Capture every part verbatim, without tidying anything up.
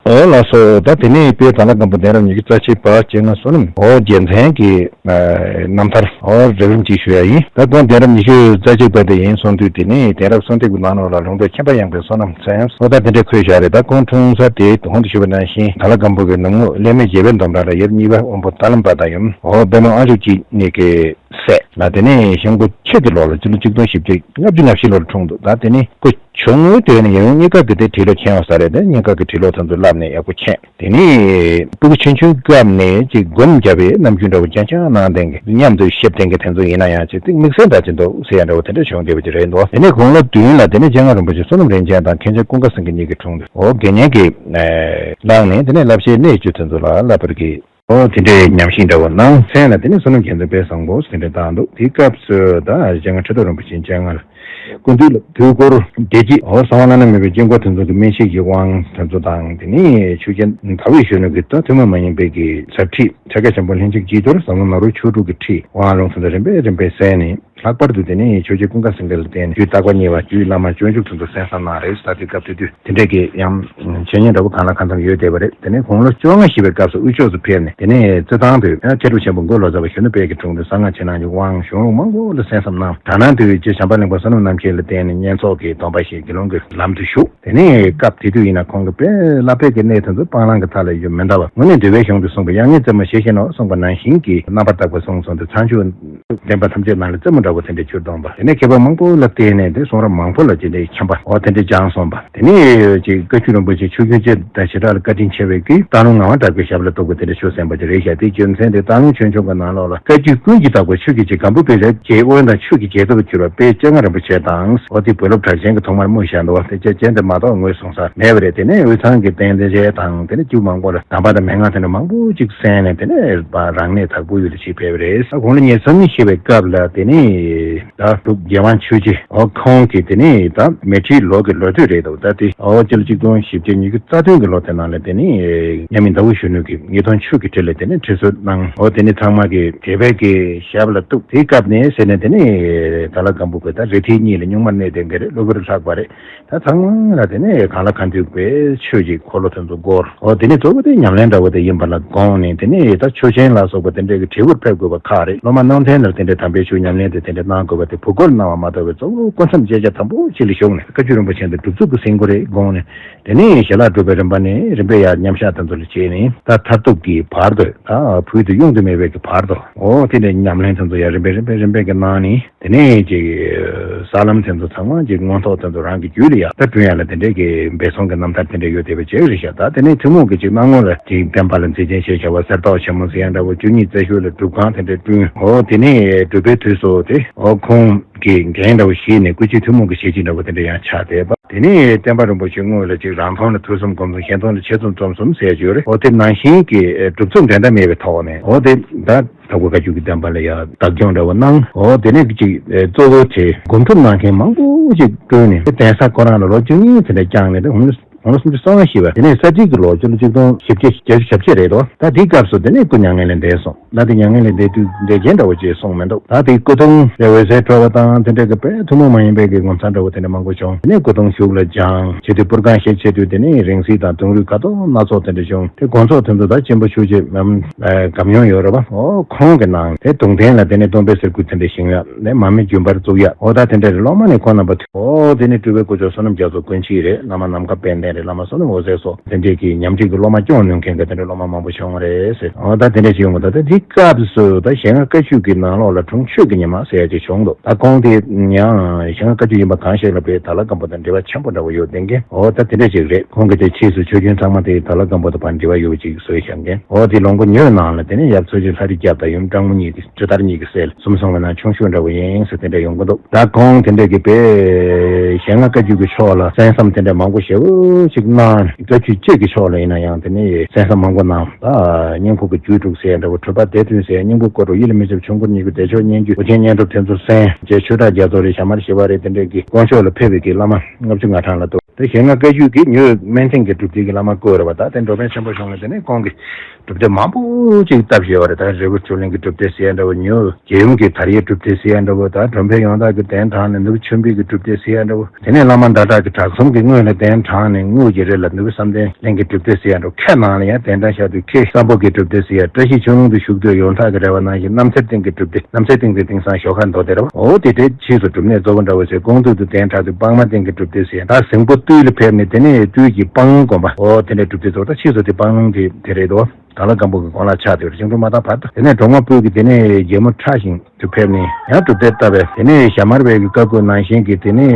འོ་ལགས་སོ། ད་དེ་ནས་དཔལ་དྭགས་ལྷ་སྒམ་པོ་གདན་རབས་ཉི་ཤུ་རྩ་གཅིག་པ་སྤྱན་སྔ་བསོད་ནམས་འོ་རྒྱལ་མཚན་གྱི་རྣམ་ཐར་འོ་རིམ་རིམ་གྱིས་ཞུ་ཡ་ཡིན། ད་ཁོང་གདན་རབས་ཉི་ཤུ་རྩ་གཅིག་པ་དེ་ཡིན་སོང་དུས་དེ་ནས་གདན་རབས་གསོལ་འདེབས་ཀྱི་ནང་ལོགས་ལ་ལུང་རྟོགས་མཁྱེན་པ་ཡངས་པའི་བསོད་ནམས་མཚན་འོ་ད་དེ་འདྲས་འཁོད་བཞག་རེད། ད་ཁོང་འཁྲུངས་ས་དེ་གོང་དུ་ཞུས་པ་ནང་བཞིན་དྭགས་ལྷ་སྒམ་པོ་གི་ནུབ་ངོས་གླེ་མེ་རྒྱལ་པོའི་འདོམ་ར་ལ་ཡབ་གཉིས་པ་དབོན་པོ་ཏཱ་ལམ་པ་དང་ཡུམ་འོ་པདྨ་དབང་ཕྱུག་གཉིས་ཀྱི་སྲས་ལ། དེ་ནས་ཤིང་ཕོ་ཆོས་ཀྱི་ལོ་ལ་སྤྱི་ལོ་ཆིག་སྟོང་བཞི་བརྒྱ་ལྔ་བཅུ་ང་བཞི་ལོར་འཁྲུངས་འདུག་ད་དེ་ནས་སྐུ་ཆུང་ངུའི་དུས་ནས་ཡབ་ཡུམ་གཉིས་ཀ་གི་དེ་ཁྲི་ལོ་མཁྱེན་པ་ས་རེད། དེ་གཉིས་ཀ་གི་ཁྲི་ལོ་དེ་ཚོ་བསླབས་ནས་ཡག་པོ་མཁྱེན། དེ་ནས་སྤུ་གུ་ཆུང་ཆུང་སྐབས་ནས་ཅིག་སྒོམ་བརྒྱབ་པའི་རྣམ་འགྱུར་འདྲ་བོ་རྐྱང་རྐྱང་གནང་བསྡད་མཁན་མཉམ་དུ་བཤད་བསྡད་མཁན་དེ་ཚོ་ཡིན་ན་ཡང་ཅིག་ཏིག་དམིགས་བསལ་འདྲ་ཅིག་འདུག་ཟེར་ཡ་འདྲ་བོ་དེ་འདྲ་བྱུང་བསྡད་པ་ཅིག་རེད་འདུག་དེ་ནས་དགུང་ལོ་བདུན་ལ་དེ་ནས་སྤྱན་སྔ་རིན་པོ་ཆེ་བསོད་ནམས་རིན་ཆེན་དང་མཁན་ཆེན་ཀུན་དགའ་སེང་གེ་གཉིས་ཀྱི་དྲུང་དུ་འོ་དགེ་བསྙེན་གྱི་བླངས་ནས་དེ་ནས་བསླབ་བྱའི་གནད་བཅུ་དེ་ཚོ་ལ་བསླབ་པར་བགྱིས། ཨོ་དེ་འདྲའི་ཉམས་ཞིབ་འདྲ་བོ་གནང་། མཚན་ལ་དེ་ནས་བསོད་ནམས་རྒྱལ་མཚན་དཔལ་བཟང་པོ་དེ་འདྲ་བཏགས་འདུག་དེའི་སྐབས་སུ་ད་སྤྱན་སྔ་ཁྲི་ཐོག་རིན་པོ་ཆེ་སྤྱན་སྔར་སྐུ་མདུན་ལ་དུས་འཁོར་བདེ་སྐྱིད་ཨོ་གསང་བ་བླ་ན་མེད་པའི་དཀྱིལ་འཁོར་དེ་ཚོ་གི་སྨིན་བྱེད་ཀྱི་དབང་དེ་ཚོ་དང་དེ་ནས་ཆོས་རྒྱལ་དྭགས་པོའི་གཞོན་ནུ་གི་ད་ཐུན་མོང་མ་ཡིན་པའི་གི་ཟབ་ཁྲིད་ཕྱག་རྒྱ་ཆེན་པོ་ལྷན་ཅིག་དཀྱིལ་འཁོར་ཟབ་མོ་ནཱ་རོ་ཆོས་དྲུག་གི་ཁྲིད་དབང་ལུང་དེ་ཚོ་རིམ་པས་རིམ་པས་གསན་ནས། ལྷག་པར་དུ་དེ་ནས་ཆོས་རྒྱལ་ཀུན་དགའ་སེང་གེ་ལ་བརྟེན་ནས་རྒྱུད་བརྟག་པ་གཉིས་པ་རྒྱུད་བླ་མ་སྤྱོད་འཇུག་དེ་ཚོ་གསན་བསམ་གནང་རེད། ད་དེ་སྐབས་དེ་དུས་དེ་འདྲས་ཀྱི་ཡང་འཆད་ཉན་འདྲ་པོ་གང་ལ་གང་འཚམ་ཡོད་བསྡད་པ་རེད། དེ་ནས་དགུང་ལོ་བཅོ་ལྔ་བཞེས་པའི་སྐབས་སུ་དབུས་ཕྱོགས་སུ་ཕེབས་ནས་དེ་ནས་རྩེ་ཐང་དུ་ཡང་ཐེག་གྲུབ་ཆེན་པོ་མགོན་ལོ་ཙཱ་བ་གཞོན་ནུ་དཔལ་གྱི་དྲུང་དུ་གསང་སྔགས་ཕྱི་ནང་གི་དབང་གཞུང་ལུགས་མང་པོ་ལ་གསན་བསམ་གནང་། དེ་ནས་དུས་རྗེ་བྱམས་པ་གླིང་པ་བསོད་ནམས་རྣམ་རྒྱལ་ལ་བརྟེན་ནས་བསྙེན་རྫོགས་ཀྱི་སྡོམ་པ་བཞེས་དགེ་སློང་གི་ལམ་དུ་ཞུགས། དེ་ནས་སྐབས་དེ་དུས་ཡིན་ན་ཁོང་གིས་དཔེ་བསླབ་པའི་གི་གནས་དེ་ཚོ་སྤང་བླང་གི་མཐའ་ལ་ཡོད་མི་འདའ་བ་དངོས་གནས་འདུལ་བའི་གཞུང་དུ་གསུངས་པའི་དབྱར་རྔའི་རྩེ་མོར་ཞེས་བཤད་ནོ་གསུངས་པ་ནང་བཞིན་གྱི་རྣམ་པར་དག་པ་གསུངས་སོང་སྟེ་ཚངས་སྤྱོད་བདེན་པ་ཐམས་ཅད་ནང་ལ་རྩེ་མོ་འདྲ་བོ་དེ་འདྲའི་ཆུར་བརྡུངས་པ། དེ་ནས་མཁས་པ་མང་པོ་ལ་བརྟེན་ནས་དེ་གསུང་རབ་མང་པོ་ལ་དེ་འདྲའི་མཁྱེན་པ་འོ་དེ་འདྲའི་སྦྱངས་སོང་པ། དེ་ནས་ཅིག་བཀའ་བརྒྱུད་རིན་པོ་ཆེ་ཆོས་བརྒྱུད་སྤྱི་དང་བྱེ་བྲག་ལ་བཀའ་དྲིན་ཆེ་བའི་གི་སྟག་ལུང་ངག་དབང་གྲགས་པའི་ཞབས་ལ་གཏུགས་པ་དེ་འདྲ་ཤོད་ཟིན་པ་ཅིག་རེད་ཤག་དེའི་རྒྱུ་མཚན་དེ་སྟག་ལུང་ཆོས་འབྱུང་གི་ནང་ལོགས་ལ་བཀའ་བརྒྱུད་ཀུན་གྱི་བདག་པོ་ཆོས་ཀྱི་རྗེ་སྒམ་པོ་པའི་རབ་རྒྱས་དབོན་དང་ཆོས་ཀྱི་རྒྱལ་ཚབ་ལ་གྱུར་པ་དཔལ་སྤྱན་སྔ་རིན་པོ་ཆེ་དང་འོ་དེ་བུ་སློབ་གྲགས་ཅན་གྱིས་ཐོག་མར་སྨོས་བཞག་འདུག་བ། དེ་རྒྱ་ཅན་དེ་མ་གཏོགས་ངོས་བཟུང་ས་མེད་པ་རེད། དེ་ནས་དབུས་གཙང་གི་རྟེན་འབྲེལ་དང་དེ་ནས་རྒྱུད་མང་པོ་ལ་གདམས་པ་དང་མན་ངག་དེ་འདྲ་མང་པོ་ཅིག་གསན་ནས་དེ་ནས་རང་གནས་དྭགས་པོ་ཡུལ་ལ་ཕྱིར་ཕེབས་པ་རེད། ད་དགུང་ལོ་ཉེར་གསུམ་བཞེས་པའི་སྐབས་ལ་དེ་ནས་ད་འབྲུག་རྒྱལ་དབང་ཆོས་རྗེ་འོ་ཁོང་གིས་དེ་ནས་ད་མལ་ཁྲིའི་ལོ་གི་ལོ་ཐོས་རེད་འདུག་ད་དེ་འོ་སྤྱི་ལོ་ཆིག་སྟོང་བཞི་བརྒྱ་ཉི་ཤུ་རྩ་བདུན་གྱི་ལོ་དེ་ནང་ལ་དེ་ནས་མཉམ་མེད་ཟླ་འོད་གཞོན་ནུ་གིས་ངེས་དོན་ཆོས་ཀྱི་ཁྲིད་ལ་དེ་ནས་ཁྲིད་གསོལ་གནང་། འོ་དེ་ནས་ཚང་མ་གིས་དད་པའི་གི་ཞབས་ལ་གཏུགས། དེའི་སྐབས་ནས་ཟེར་ནས་དེ་ནས་དྭགས་ལྷ་སྒམ་པོ་གི་ད་རེ་ཐིག་གཉིས་ལ་གཉུག་མར་གནས་བསྡད་མཁན་རེད། གློ་བུར་ལྷག་པ་རེད། ད་ཚང་མ་ལ་དེ་ནས་གང་ལ་གང་འདུལ་བའི་ཆོས་ཀྱི་འཁོར་ལོ་དེ་ཚོ་བསྐོར། འོ་དེ་ནས་གཙོ་བོ་དེ་ཉམས་ལེན་འདྲ་བོ་དེ་ཡིན་པ་ལ་དགོངས་ནས་དེ་ནས་ད་ཆོས་ཆེན་ལ་སོགས་པ་དེ་འདྲའི་གི་བྲིས་སྐུར་ཕེབས་དགོས་པ་ཁག་རེད། སློབ་མ་རྣམ་ཐར་ནང་དེ་འདྲའི་དམ་པའི་ཆོས་ཉམས་ལེན་དེ་དེ་འདྲའི་གནང་དགོས་པ་དེ་བུ་སྐོར་གནང་བ་མ་གཏོགས་པའི་གཙོ་བོ་སྐུ་མཚམས་བཅད་རྒྱ་དམ་པོ་ཅིག་ལ་བཞུགས་ནས་བཀའ་བརྒྱུད་རིན་པོ་ཆེ་འདི་སྒྲུབ་ཚུལ་གྱི་སེང་སྒོ་རེད་དགོངས་ནས། དེ་ནས་ཞལ་ལག་སྒྲུབ་པའི་རིམ་པ་ནས་རིམ་པས་ཡར་མཉམ་བཞག་དེ་ཚོ་ལ་བྱས་ནས་ད་མཐར་ཐུག་གི་བར་དུ་ད་ཕུལ་དུ་དབྱུང་དུ་མེད་པའི་གི་བར་དུ་འོ་དེ་འདྲའི་ཉམས་ལེན་དེ་ཚོ་ཡར་རིམ་པས་རིམ་པས་རིམ་པས་གི་གནང་ནས། དེ་ནས་ཅིག་ས་ལམ་དེ་ཚོ་ཚང་མ་ཅིག་མངོན་རྟོགས་དེ་ཚོ་རང་གི་རྒྱུད་ལ་ཡར་ད་བསྐྲུན་ཡ་ལ་དེ་འདྲའི་གི་འབད་བརྩོན་གྱི་རྣམ་ཐར་དེ་འདྲ་ཡོད་བསྡད་པ་ཅིག་རེད་ཤག་ད་དེ་ནས་ཐུན་མོང་གི་ཅིག་སྣང་ངོ་ལ་ཅིག་བསྟན་པ་ལ་མཛེས་རྒྱན་ཞེས་བྱ་བ་གསེར་ཏོག་ཆེན་མོ་ཟེར་ཡ་འདྲ་བོ་བཅུ་གཉིས་རྩ་ཤོག་ལ་སྒྲུབ་ཁང་དེ་འདྲ་བསྐྲུན། འོ་དེ་ནས་སྒྲུབ་པའི་དུས་སུ་དེ་འོ་ཁོང་གི་འགན་འདྲ་བོ་བཞེས་ནས་སྐུ་ཚེ་ཐུན་མོང་གི་ཞལ་གྱིས་འདྲ་བོ་དེ་འདྲ་ཡང་ཆགས་བསྡད་པ། དེ་ནས་བསྟན་པ་རིན་པོ་ཆེ་དངོས་ལ་ཅིག་རང་མཐོང་ལ་ཐོས་བསམ་སྒོམ་གསུམ་གཞན་མཐོང་ལ་འཆད་རྩོད་རྩོམ་གསུམ་ཟེར་ཡ་ཅིག་ཡོད་རེད། འོ་དེ་ནང་བཞིན་གྱི་སྒྲུབ་ཚུལ་འགྲན་ཟླ་མེད་པའི་ཐོག་ནས་འོ་དེ་ད་དྭགས་པོ་བཀའ་བརྒྱུད་ཀྱི་བསྟན་པ་ལ་ཡང་བདག་སྐྱོང་འདྲ་བོ་གནང་། འོ་དེ་ནས་ཅིག་གཙོ་བོ་དེ་སྒོམ་སྒྲུབ་གནང་མཁན་མང་པོ་ཅིག་བསྐྲུན་ནས་དེ་གདན་ས་ཁོ་རང་ལ་ལོ་བཅུ་གཉིས་དེ་འདྲ་བསྐྱངས་ནས་དེ་དགུང་ལོ་སུམ་ཅུ་སོ་ལྔ་བཞེས་པ་དེ་ནས་ས་བརྒྱད་ཀྱི་ལོ་སྤྱི་ལོ་ཆིག་སྟོང་བཞི་བརྒྱ་བརྒྱད་ཅུ་གྱ་བརྒྱད་རེད་དོ། ད་དེའི་སྐབས་སུ་དེ་ནས་སྐུ་མྱ་ངན་ལས་འདས་སོང་། ད་དེ་མྱ་ངན་ལས་འདས་དུས་འདས་རྐྱེན་འདྲ་བོ་ཅིག་གསུངས་མི་འདུག་ད་དེའི་སྐུ་གདུང་རེ་བའི་ཟས་འཕྲོ་བ་དང་དེ་འདྲ་གི་དཔེ་ཐུན་མོང་མ་ཡིན་པའི་གི་ངོ་མཚར་འདྲ་བོ་དེ་འདྲ་མང་པོ་བྱུང་། དེ་ནས་སྐུ་གདུང་ཞུགས་ལ་སྦྱངས་བྱེད་དུས་པུར་སྒང་ཞིག་བྱེད་དུས་དེ་ནས་རིང་བསྲེལ་དང་གདུང་རུས་ཁ་དོག་སྣ་ཚོགས་དེ་འདྲ་བྱུང་། དེ་དགོང་ཚོགས་དེ་ཚོ་ད་གཅེན་པོ་ཆོས་རྗེ་ལམ་གམ་ཡོང་ཡོད་རེད་པ། འོ་ཁོང་གི་ནང་དེ་གདུང་རྟེན་ལ་དེ་ནས་སྟོན་པའི་གསེར་སྐུ་དེ་འདྲ་བཞེངས་ཡ་ནས་མར་མེ་རྒྱུན་པར་བཙུགས་ཡ། འོ་ད་དེ་འདྲ་རེད། སློབ་མ་ནས་ཁོང་རྣམ་པ་འོ་དེ་ནས་སྤྲུལ་པའི་སྐུ་ཚོགས་བསོད་ནམས་རྒྱ་མཚོ་ཀུན་མཁྱེན་རེད། བླ་མ་ནམ་མཁའ་དཔལ་ལྡན་རེད། བླ་མ་བསོད་ནམས་འོད་ཟེར་སོགས་དེ་འདྲས་ཀྱི་ཉམས་ཁྲིད་ཀྱི་སློབ་མ་སྐྱོང་ནུས་མཁན་གྱི་དེ་འདྲའི་སློབ་མ་མང་པོ་བྱུང་བ་རེད་ཟེར། འོ་ད་དེ་འདྲས་ཅིག་ཡོང་གི་འདུག་ད་དེ་སྐབས་སུ་ད་ཞལ་སྔ་བཀའ་བརྒྱུད་ཀྱི་ནང་ལོགས་ལ་དྲུང་ཆོས་ཀྱི་ཉི་མ་ཟེར་ཡ་ཅིག་བྱུང་འདུག་ད་ཁོང་དེ་ཡང་ཞལ་སྔ་བཀའ་བརྒྱུད་ཡིན་པ་གང་ཞིག་ལ་དཔེ་དྭགས་ལྷ་སྒམ་པོ་དང་འབྲེལ་བ་ཆེན་པོ་འདྲ་བོ་ཡོད་བསྡད་མཁན། འོ་ད་དེ་འདྲས་ཅིག་རེད། ཁོང་གིས་དེ་ཕྱིས་སུ་ཆོས་རྒྱུན་ཚང་མ་དེ་དྭགས་ལྷ་སྒམ་པོ་དང་བར་འབྲེལ་བ་ཡོད་པ་ཅིག་བཟོས་བཞག་མཁན། འོ་དེ་ལོ་མགོ་ཉོས་ནང་ལ་དེ་ནས་ཡབ་མཚོ་རྗེ་ལྷ་རི་རྒྱལཔོ་དང་ཡུམ་སྤྲང་མོ་གཉིས་དེ་ཇོ་དར་གཉིས་ཀྱི་སྲས་ལ་གསུམ་སོང་བའི་ནང་ཆུང་ཤོས་འདྲ་བོ་ཡིན་ཟེར་དེ་འདྲ་ཡོང་གི་འདུག་ད་ཁོང་དེ་འདྲ་གི་དཔེ་ཞལ་སྔ་བཀའ་བརྒྱུད་ཀྱི་ཕྱོགས་ལ་གསན་བསམ་དེ་འདྲ་མང་པོ་ཞེ་པོ་ཅིག་གནང་། བཀའ་བརྒྱུད་གཅོད་ཀྱི་ཕྱོགས་ལ་ཡིན་ན་ཡང་དེ་ནས་གསན་བསམ་མང་པོ་གནང་། ད་སྙིང་ཁུག་གི་རྒྱུད་དྲུག་ཟེར་ཡ་འདྲ་བོ། གྲུབ་པ་སྡེ་བདུན་ཟེར་ཡ། སྙིང་པོ་སྐོར་དྲུག་ཡིད་ལ་མི་བྱེད་ཆོས་འཁོར་ཉེར་དགུ། བདེ་མཆོག་སྙན་བརྒྱུད། དེ་ཆོས་གྲགས་རྒྱ་མཚོ་རེད། ཞྭ་དམར་ཞི་བ་རེད། དེ་འདྲས་ཀྱི་དཀོན་མཆོག་ལ་ཕེབས་པའི་གི་བླ་མ་ལྔ་བཅུ་ང་གྲངས་ལ་འདུག་དེ་ཞལ་སྔ་བཀའ་བརྒྱུད་ཀྱི་ཉོན་མོངས་ལྡན་གྱི་སྒྲུབ་སྡེ་གི་བླ་མ་བསྐོས་རེད་བ། ད་དེ་འགྲོ་ཕན་ཆེན་པོ་བྱུང་ལ་དེ་ནས་ཁོང་གིས་སྒྲུབ་སྡེ་མང་པོ་ཅིག་བཏབ་བཞག་པ་རེད། ད་རི་བོ་བཅུད་ལེན་གྱི་སྒྲུབ་སྡེ་ཟེར་ཡ་འདྲ་བོ་ཉོན། རྒྱལ་ཡུམ་གྱི་དར་ཡུལ་སྒྲུབ་སྡེ་ཟེར་ཡ་འདྲ་བོ། ད་འགྲོ་ཕན་ཡོངས་གྲགས་ཀྱི་གདན་དྲངས་ནས་ནུབ་ཆོས་འཕེལ་གྱི་སྒྲུབ་སྡེ་ཟེར་ཡ་འདྲ་བོ། དེ་ནས་བླ་མ་ཟླ་གྲགས་ཀྱི་གྲགས་གསུམ་གྱི་དངོས་ལ་གདན་དྲངས་ནས་དངོས་ཀྱི་རི་ལ་ནུབ་བསམ་གཏན་གླིང་གི་སྒྲུབ་སྡེ་ཟེར་ཡ་འདྲ་བོ། ཁ་ནང་ལ་ཡང་གདན་དྲངས་བཞག་དུས་ཁ་སམ་བྷོ་ཊའི་སྒྲུབ་སྡེ་ཟེར་ཡ། བཀྲ་ཤིས་ཆོས་ལུང་དུ་བཞུགས་དུས་ཡོངས་གྲགས་ཀྱི་རེ་བ་ནང་བཞིན་རྣམ་ཐར་སྟེང་གི་སྒྲུབ་སྡེ། རྣམ་ཐར་སྟེང་དེ་དེང་སང་ཞོགས་ཁ་མདོ་སྡེ་རེད་བ། འོ་དེ་འདྲའི་ཕྱིས་སུ་སྒྲུབ་གནས་གཙོ་བོ་འདྲ་བོ་ཟེར། ཀོང་སྟོད་དུ་གདན་དྲངས་དུས་སྤང་སྨད་སྟེང་གི་སྒྲུབ་སྡེ་ཟེར་ཡ། ད་ཟིང་པོ་སྟོད་ལ་ཕེབས་ནས་དེ་ནས་སྟོད་ཀྱི་སྤང་ལུང་དགོན་པ། འོ་དེ་འདྲའི་སྒྲུབ་སྡེ་ཚོ། ད་ཕྱིས་སུ་དེ་སྤང་ལུང་དེ་དེ་རེད་དོ། དྭགས་ལྷ་སྒམ་པོ་གི་དགོན་ལག་ཆགས་བསྡད་པ་རེད། ཞིང་འབྲོག་མ་དང་བར་དུ། དེ་ནས་འབྲོང་མ་སྤོས་ཀྱི་དེ་ནས་རྒྱལ་མོ་ཁྲ་ཞིང་དུ་ཕེབས་ནས་ཡང་སྒྲུབ་སྡེ་བཏབ་པས། དེ་ནས་ཞྭ་དམར་བའི་གི་བཀའ་བསྒོ་ནང་བཞིན་གྱི་དེ་ནས་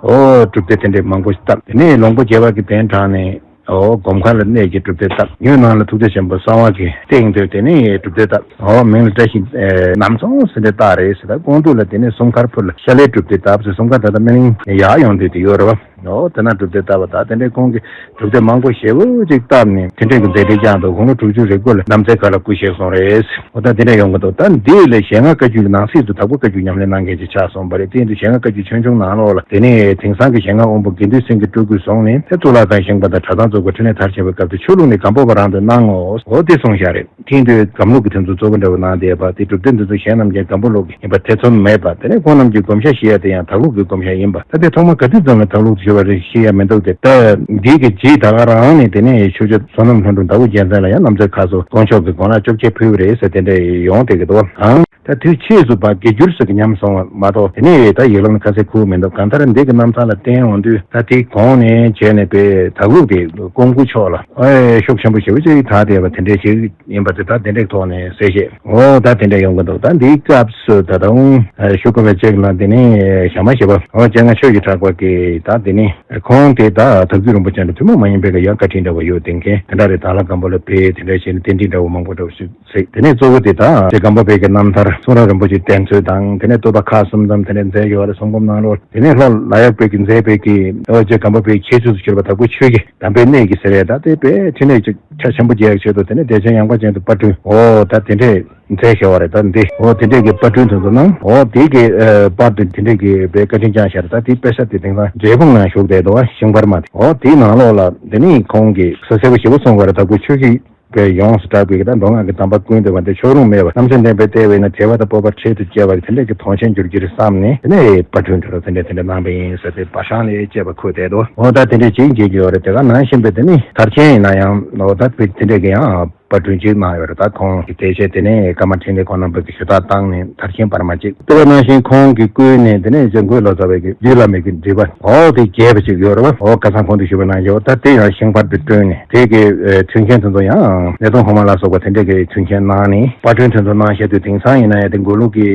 འོ་སྒྲུབ་སྡེ་དེ་འདྲའི་མང་པོ་ཞིག་བཏབ། དེ་ནས་ལོང་པོ་རྒྱལ་བ་གི་གདན་དྲངས་ནས་འོ་སྒོམ་ཁ་ལ་གནས་ཀྱི་སྒྲུབ་སྡེ་བཏབ། ཉོན་ནང་ལ་ཐུགས་རྗེ་ཆེན་པོ་གསང་བ་གི་སྟེང་དུ་དེ་ནས་སྒྲུབ་སྡེ་བཏབ། འོ་མིང་ལ་བཀྲ་ཤིས་ཨེ་ནམ་ཚང་ཟེར་འདྲ་བཏགས་རེད་ཟེར། ད་ཀོང་སྟོད་ལ་དེ་ནས་སུམ་མཁར་ཕུ་ལ་ཤ་ལའི་སྒྲུབ་སྡེ་བཏབ་ཟེར། སུམ་མཁར་ད་ལྟ་སྨན་གླིང་ཡར་ཡོང་དུས་དེ་ཡོད་རེད་བ། འོ་དེ་ན་སྒྲུབ་སྡེ་བཏབ་པ། ད་དེ་འདྲའི་ཁོང་གིས་སྒྲུབ་སྡེ་མང་པོ་ཞེ་པོ་ཅིག་བཏབ་ནས་དེ་འདྲའི་གི་མཛད་འཕྲིན་བསྐྱངས་འདུག། དགུང་ལོ་དྲུག་ཅུ་རེ་དགུ་ལ་རྣམ་རྩེ་མཁར་ལ་སྐུ་གཤེགས་སོང་རེད། འོ་ད་དེ་འདྲ་ཡོང་གི་འདུག། ད་འདི་ལས་ཞལ་སྔ་བཀའ་བརྒྱུད་ཀྱི་ནང་གསེས་སུ་དྭགས་པོ་བཀའ་བརྒྱུད་ཉམས་ལེན་གནང་མཁན་ཅིག་ཆགས་སོང་བ་རེད། དེ་ཡིན་དུས་ཞལ་སྔ་བཀའ་བརྒྱུད་ཆོས་འབྱུང་ནང་ལོགས་ལ་དེ་ནས་དེང་སང་གི་ཞལ་སྔ་དབོན་པོ་དགེ་འདུན་སེང་གེ་སྤྲུལ་སྐུའི་གཟུངས་ནི་ཏེ་གཙུག་ལག་ཁང་བཞེངས་པ་དང་གྲྭ་ཚང་བཙུགས་པ་འཕྲིན་ལས་མཐར་ཕྱིན་པའི་སྐབས་སུ་ཆོས་ལུགས་ནི་སྒམ་པོ་པ་རང་དུ་གནང་ངོ་། འོ་དེ་གསུངས་བཞག་རེད། དེ་ཡིན་དུས་སྒམ་ལུགས་ཀྱི་དེ་ཚོ་གཙོ་བོ་འདྲ་བོ་གནང་བསྡད་པ་དེ། སྒྲུབ་སྡེ་འདི་ཚོ་གཞན་རྣམས་ཀྱང་སྒམ་པོ་ལུགས་ཀྱི་ཡིན་པ་ཐེ་ཚོམ་མེད་པ། དེ་ནས་ཁོང་རྣམས་ཀྱིས་སྒོམ་ཞྭ་བཞེས་ཡ་དེ་ཡང་དྭགས་ལུགས་ཀྱི་སྒོམ་ཞྭ་ཡིན་པ། ད་དེ་ཐོག་མར་ག་དུས་ཙམ་ལ་དྭགས་ལུགས་སུ་བཞེས་པ་རེད་ཤེས་ཡ་མི་འདུག་སྟེ། ད་འདི་གི་རྗེས་ད་ག་རང་ནས་དེ་ནས་ཆོས་རྗེ་བསོད་ནམས་ལྷུན་གྲུབ་དྭགས་པོ་རྒྱལ་མཚན་ལ་ཡང་རྣམ་རྩེ་མཁར་སུ་དཀོན་མཆོག་གི་དགོན་ལག་བཅོ་བརྒྱད་ཕུལ་བ་རེད་ཟེར་དེ་འདྲ་ཡོང་བསྡད་ཀྱི་འདུག་བ། ད་དུས་ཕྱིས་སུ་ཕར་དགེ་འགྱུར་ཟེར་གྱི་ཉམས་སོང་བ་མ་གཏོགས་དེ་ནས་ད་ཡིག་ལམ་ཁ་གསལ་ཁུག་མི་འདུག། གང་ལྟར་འདི་གི་རྣམ་ཐར་ལ་བལྟས་འོང་དུས་ད་དེ་གོང་ནས་བྱས་ནས་པའི་དྭགས་ལུགས་དེ་ཀོང་པོ་ཕྱོགས་ལ་ཨེ་ཤུགས་ཆེན་པོ་ཞེ་པོ་ཅིག་དར་བསྡད་པ་དེ་འདྲ་ཞིག་ཡིན་པ་དེ་ད་དེ་འདྲའི་ཐོག་ནས་གསལ་བཤད་འོ་ད་དེ་འདྲ་ཡོང་གི་འདུག། ད་འདིའི་སྐབས་སུ་ད་དུང་ཨ་ཤོ་ཀ་བའི་ཅིག་ལ་དེ་ནས་ཞྭ་དམར་ཞེས་པ་འོ་སྤྱན་སྔ་ཆོས་ཀྱི་གྲགས་པ་གིས་ད་དེ་ནས་ཁོང་དེ་ད་དྭགས་བརྒྱུད་རིན་པོ་ཆེ་འདྲ་ཐུན་མོང་མ་ཡིན་པའི་གི་ཡང་བཀའ་དྲིན་འདྲ་བོ་ཡོད་དེ་མཁན་དེ་འདྲ་རེད། དྭགས་ལྷ་སྒམ་པོ་ལ་ཕེབས་དེ་འདྲ་བྱས་ནས་རྟེན་འབྲེལ་འདྲ་བོ་མང་པོ་འདྲ་བོ་ཞིག་ཚིག་དེ་ནས་གཙོ་བོ་དེ་དག་རྗེ་སྒམ་པོ་པའི་གི་རྣམ་ཐར་གསུང་རབ་རིན་པོ་ཆེའི་གདན་ཚོད་དང་དེ་ནས་བསྟོད་པ་ཁག་གསུམ་ཙམ་དེ་ནས་མཛད་ཡོད་རེད། གསུང་འབུམ་ནང་ལོགས་དེ་ནས་ལྷོ་ལ་ཡག་པའི་གི་མཛད་པའི་གི་ཨོ་རྗེ་སྒམ་པོ་པའི་ཁྱད་ཆོས་སུ་གྱུར་པ་དྭགས་པོ་ཆོས་ཀྱི་གདམས་པའི་གནས་ཀྱི་ཟེར་ཡས་ད་དེ་དཔེ་འཕྲིན་ལས་ཀྱི་ཆ་ཆེན་པོ་རྒྱས་ཆེད་དུ་དེ་ནས་བདེ་ཆེན་ཡངས་པ་ཅན་དུ་དཔར་སྐྲུན་འོ་ད་དེ་འདྲས་མཛད་ཞེས་པ་རེད། ད་འདི་འོ་དེ་འདྲས་ཀྱི་དཔར་སྐྲུན་དེ་ཚོ་ནང་འོ་དེ་གི་ཨ་པར་དུ་དེ་འདྲས་ཀྱི་དཔེ་བཀའ་དྲིན་བསྐྱངས་ཤར། ད་དེ་དཔེ་ཆ་དེ་དེང་སང་འབྲས་སྤུངས་ནང་བཞུགས་བསྡད་འདུག་བ། ཤིང་པར་མ་དེ་འོ་དེའི་ནང་ལོགས་ལ་དེ་ནས་ཁོང་གིས་གསལ་གསལ་པོ་ཞེ་པོ་གསུངས་པ་རེད། དྭགས་པོ་ཆོས་ཀྱི་པས་ཡོངས་སུ་གྲགས་པའི་ད་མདོ་སྔགས་ཀྱི་གདམས་པ་ཀུན་འདུས་པ་འདི་ཕྱོགས་རིས་མེད་པར་རྣམ་དཔྱོད་ལྡན་པས་བལྟས་པས་ན་བྲལ་བ་དང་སྤོབས་པ་འཕྲལ་དུ་སྐྱེ་བ་དེ་འདྲ་གི་དོན་ཆེན་འགྱུར་གྱི་རེད་བསམ་ནས་དེ་ནས་པར་སྐྲུན་དེ་ལ་དེ་འདྲ་དེ་འདྲ་གནང་བ་ཡིན་ཟེར་ཏེ་པར་ཤང་ལས་ཅེས་པ་འཁོད་བསྡད་དོ། འོ་ད་དེ་འདྲ་ཅིག་མཇལ་རྒྱུ་ཡོད་རེད། དེ་ག་ནང་བཞིན་པའི་དེ་ནི་མཐར་ཕྱིན་ཡིན་ན་ཡང་འོ་ད་དེ་འདྲ་གི་ཡང་པར་སྐྲུན་ཅིག་གནང་ཡོད་རེད། ད་ཁོང་གི་དེ་བྱས་དེ་ནས་ཀརྨ་འཕྲིན་ལས་ཁོང་རྣམ་པ་གི་ཞུ་དག་བཏང་ནས་མཐར་ཕྱིན་པར་མ་ཅིག་དེ་ག་ནང་བཞིན་ཁོང་གི་སྐུའི་ནས་དེ་ནས་འཇམ་མགོན་ལོ་ཙཱ་བའི་གི་རྒྱུད་བླ་མའི་གི་འགྲེལ་པ་འོ་དེ་རྒྱས་པ་ཅིག་ཡོད་རེད་བ། འོ་ཁ་སང་གོང་དུ་ཞུས་པ་ནང་བཞིན་འོ་ད་དེ་ཡང་ཤིང་པར་དུ་བསྐྲུན་ནས་དེ་གི་ཨ་མཐུན་རྐྱེན་དེ་ཚོ་ཡང་ནེ་ཙོང་ཧོ་མ་ལ་སོགས་པ་དེ་འདྲས་ཀྱི་མཐུན་རྐྱེན་གནང་ནས་པར་སྐྲུན་དེ་ཚོ་གནང་བཞག་དུས་དེང་སང་ཡིན་ན་ཡང་དེ་མགོ་ལུག་གི་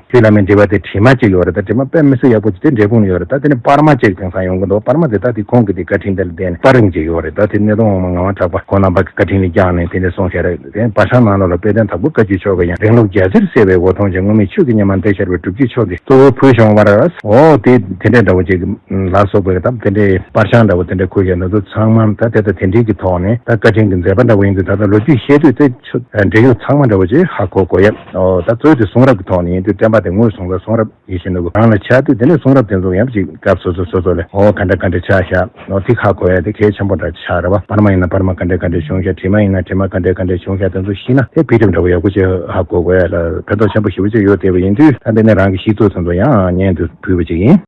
རྒྱུད་བླ་མའི་འགྲེལ་པ་དེ་དྲི་མ་གཅིག་ཡོད་རེད། ད་དྲི་མ་དཔེ་མི་སྲིད་ཡག་པོ་ཅིག་དེ་འབྲས་སྤུངས་ལ་ཡོད་རེད། ད་དེ་ནི་པར་མ་གཅིག་དེང་སང་ཡོང་གི་འདུག། པར་མ་དེ་ད་དེ་ཁོང་གི་དེ་བཀའ་དྲིན་དེ་ལ་བརྟེན་ནས་པར་རིང་གཅིག་ཡོད་རེད། ད་དེ་ནེ་ཙོང་ཧོ་མ་ངག་དབང་གྲགས་པ་ཁོང་རྣམ་པ་གི་བཀའ་དྲིན་ལ་བསྐྱངས་ནས་དེ་འདྲས་གསུངས་བཞག་རེད། དེ་པར་ཤང་ནང་ལོགས་ལ་དཔལ་ལྡན་དྭགས་པོ་བཀའ་བརྒྱུད་ཆོས་ཀྱི་ཡང་རིང་ལུགས་རྒྱ་ཚིར་གསལ་བའི་འོད་མཐོང་ཅན། སྔོན་མེད་ཆོས་ཀྱི་ཉི་མ་འདི་ཤར་བའི་སྒྲུབ་བརྒྱུད་ཆོས་འདི་གཙོ་བོ་ཕུལ་བྱུང་བར། འོ་དེ་དེ་འདྲས་འདྲ་བོ་ཅིག་ལ་སོགས་པའི་ད་དེ་འདྲས་པར་ཤང་འདྲ་བོ་དེ་འདྲས་ཁུར་བཞག་ན་ཚོ་ཚང་མ་ད་དེ་ད་དེ་འདྲས་ཀྱི་ཐོག་ནས་ད་བཀའ་དྲིན་གྱི་མཛད་པ་འདྲ་བོ་ཡིན་དུས་ད་ལྟ་ལོ་རྒྱུས་བཤད་དུས་དེ་ཆོ་འབྲེལ་ཡོད་ཚང་མ་འདྲ་བོ་ཅིག་ཧ་གོ་དགོས་ཡ། འོ་ད་གཙོ་བོ་དེ་གསུང་རབ་ཀྱི་ཐོག་ནས་ཡིན་དུས་བསྟན་པ་དེ་ངོས་བཟུང་ད་གསུང་རབ་ཡིད་བཞིན་ནོར་བུ་རང་ལ་ཆགས་དུས་དེ་ནས་གསུང་རབ་དེ་ཚོ་ཡང་ཅིག་སྐབས་སོ་སོ་སོ་སོ་ལ་འོ་ག་འདྲ་ག་འདྲ་ཆགས་བཞག་འོ་དེ་ཧ་གོ་ཡ་དེ་གལ་ཆེན་པོ་འདྲ་ཆགས་རེད་བ། པར་མ་ཡིན་ན་པར་མ་ག་འདྲ་ག་འདྲ་བྱུང་བཞག་དྲི་མ་ཡིན་ན་དྲི་མ་ག་འདྲ་ག་འདྲ་བྱུང་བཞག་དེ་ཚོ་ཤེས་ན་དེ་དཔེ་དེབ་འདྲ་བོ་ཡག་པོ་ཅིག་ཧ་གོ་དགོས་ཡ་ལ་ཕན་ཐོགས་ཆེན་པོ་ཞེ་པོ་ཅིག་ཡོད་བསྡད་པ་ཡིན་དུས་ད་འདི་ནས་རང་གི་ཤེས་ཚོད་ཚོ་ཚོ་ཡང་སྙན་དུ་ཕུལ་བ་ཅིག་ཡིན།